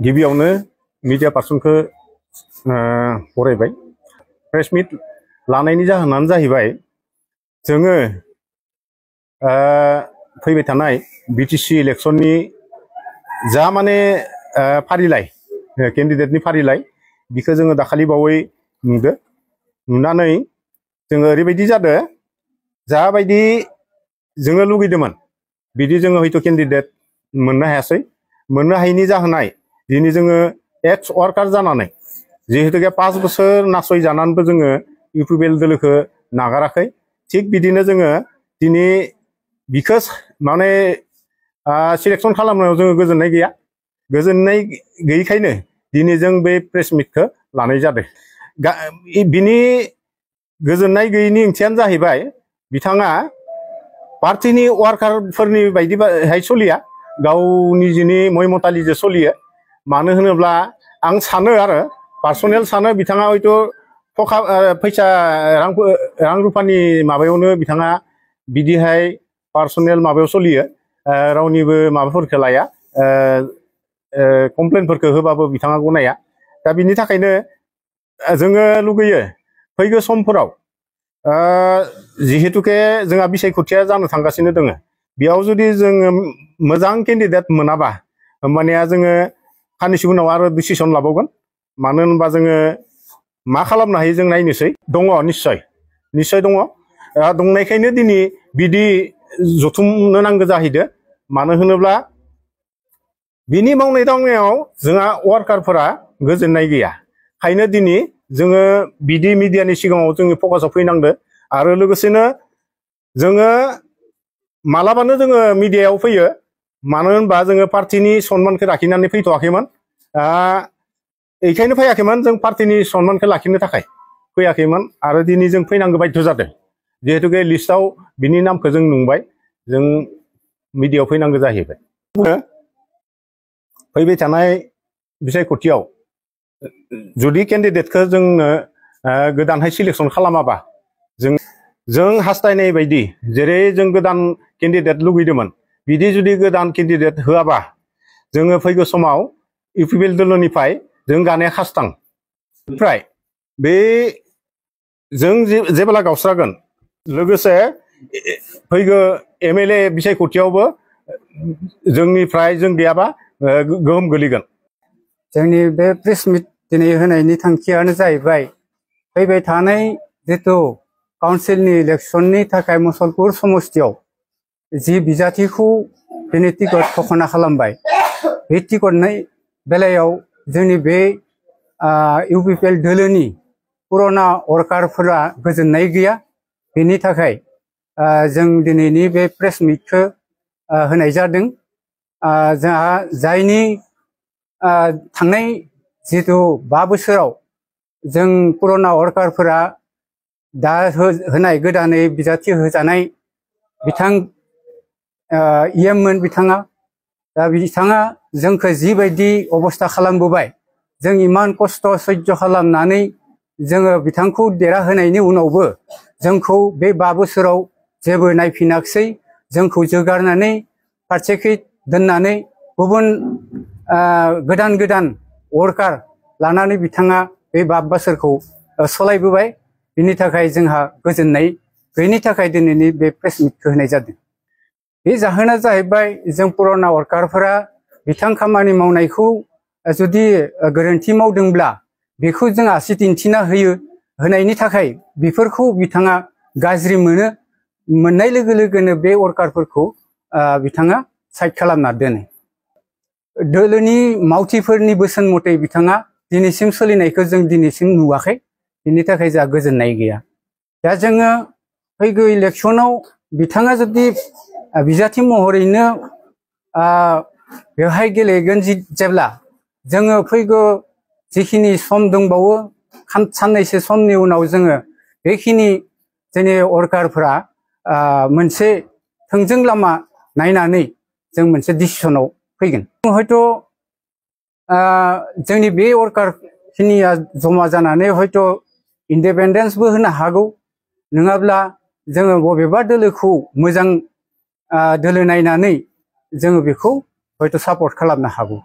गिबियावनो media पार्सनखौ बरायबाय press meet लानायनि जाहोनानो जाहैबाय जोङो फैबाय थानाय बीटीसी इलेक्शननि जा माने फारिलाइ कैंडिडेटनि फारिलाइ बिखौ जोङो दाखालि बावै नुनानै जोङो ओरैबायदि जादों जाबायदि जोङो लुगैदोंमोन बिदि जोङो हयथ' कैंडिडेट मोननो हायासै मोननो हायैनि जाहोनाय दिनै जोङो एक्स वार्कार जानानै जिहेतुके 5 बोसोर नासय जानानैबो जोङो इउपिपिएल दोलोखौ नागाराखै थिग बिदिनो जोङो दिनै बिखौ माने सिलेक्शन खालामनायाव जोङो गोजोननाय गैया गोजोननाय गैयैखायनो दिनै जों बे प्रेस मिटखौ लानाय जादों बिनि गोजोननाय गैयैनि ओंथियानो जाहैबाय बिथाङा पार्टीनि वार्कारफोरनि बायदिहाय सोलिया गावनि जिनि मयमतालिजों सोलियो मानो होनोब्ला आं सानो आरो पार्सनेल सानो बिथाङा हयथ' फैसा रां रुफानि माबायावनो बिथाङा बिदिहाय पार्सनेल माबायाव सोलियो रावनिबो माबाफोरखौ लाया कमप्लेनफोरखौ होबाबो बिथाङा गनाया दा बिनि थाखायनो जोङो लुगैयो फैगौ समफोराव जिहेतुके जोंहा बिसायख'थिया जानो थांगासिनो दङ बेयाव जुदि जोङो मोजां कैंडिडेट मोनाबा होमबानिया जोङो साननैसो उनाव आरो डिसिसन लाबावगोन मानो होनबा जोङो मा खालामनो हायो जों नायनोसै दङ निश्चय दङ दंनायखायनो दिनै बिदि जथुमनो नांगौ जाहैदों मानो होनोब्ला बिनि मावनाय दांनायाव जोंहा वार्कारफोरा गोजोननाय गैया खायनो दिनै जोङो बिदि मिडियानि सिगाङाव जोङो फकासाव फैनांदो आरो लोगोसेनो जोङो मालाबानो जोङो मिडियायाव फैयो मानो होनबा जोङो पार्टीनि सनमानखौ लाखिनानै फैथ'वाखैमोन बेखायनो फैयाखैमोन जों पार्टीनि सनमानखौ लाखिनो थाखाय फैयाखैमोन आरो दिनै जों फैनांगौ बाध्य जादों जिहेतुके लिस्टआव बिनि नामखौ जों नुबाय जों मिडियायाव फैनांगौ जाहैबाय फैबाय थानाय बिसायख'थियाव जुदि कैंडिडेटखौ जोंनो गोदानहाय सिलेक्शन खालामाबा जों हास्थायनाय बायदि जेरै जों गोदान कैंडिडेट लुगैदोंमोन बिदि जुदि गोदान कैंडिडेट होआबा जोङो फैगौ समाव इउपिपिएल दोलोनिफ्राय जों गानाया खास्तां ओमफ्राय बे जों जेब्ला गावस्रागोन लोगोसे फैगौ एमएलए बिसायख'थियावबो जोंनिफ्राय जों गैयाबा गोहोम गोलैगोन जोंनि बे प्रेस मिट दिनै होनायनि थांखियानो जाहैबाय फैबाय थानाय जितु काउन्सिलनि इलेक्शननि थाखाय मुसलपुर समस्तियाव जि बिजाथिखौ दिनै टिकट घोषणा खालामबाय बे टिकटनि बेलायाव जोंनि बे इउपिपिएल दोलोनि पुराना वर्कारफोरा गोजोननाय गैया बेनि थाखाय जों दिनैनि बे प्रेस मिटखौ होनाय जादों जोंहा जायनि थांनाय जितु 5 बोसोराव जों पुराना वर्कारफोरा दा होनाय गोदानै बिजाथि होजानाय बिथां इएममोन बिथाङा दा बिथाङा जोंखौ जिबायदि अबस्था खालामबोबाय जों इमान खस्थ' सह्य खालामनानै जोङो बिथांखौ देरहाहोनायनि उनावबो जोंखौ बे 5 बोसोराव जेबो नायफिनाखिसै जोंखौ जोगारनानै फारसेखै दोननानै गुबुन गोदान वर्कार लानानै बिथाङा बे 5 बोसोरखौ सालायबोबाय बिनि थाखाय जोंहा गोजोननाय गैयिनि थाखाय दिनैनि बे प्रेस मिटखौ होनाय जादों बे जाहोना जाहैबाय जों पुराना वर्कारफोरा बिथां खामानि मावनायखौ जुदि गोरोन्थि मावदोंब्ला बेखौ जों आसि दिन्थिना होनायनि थाखाय बेफोरखौ बिथाङा गाज्रि मोननाय लोगो लोगोनो बे वर्कारफोरखौ बिथाङा साइड खालामना दोनो दोलोनि मावथिफोरनि बोसोन मथे बिथाङा दिनैसिम सोलिनायखौ जों दिनैसिम नुवाखै बिनि थाखाय जोंहा गोजोननाय गैया दा जोङो फैगौ इलेक्शनाव बिथाङा जुदि बिजाथि महरैनो बेवहाय गेलेगोन जेब्ला जोङो फैगौ जिखिनि सम दंबावो साननैसो समनि उनाव जोङो बेखिनि जोंनि वर्कारफोरा मोनसे थोंजों लामा नायनानै जों मोनसे डिसिसनाव फैगोन हयथ' जोंनि बे वर्कारखिनिया जमा जानानै हयथ' इन्डिपेन्डेन्सबो होनो हागौ नङाब्ला जोङो बबेबा दोलोखौ मोजां दोलो नायनानै जोङो बेखौ हयथ' सापर्ट खालामनो हागौ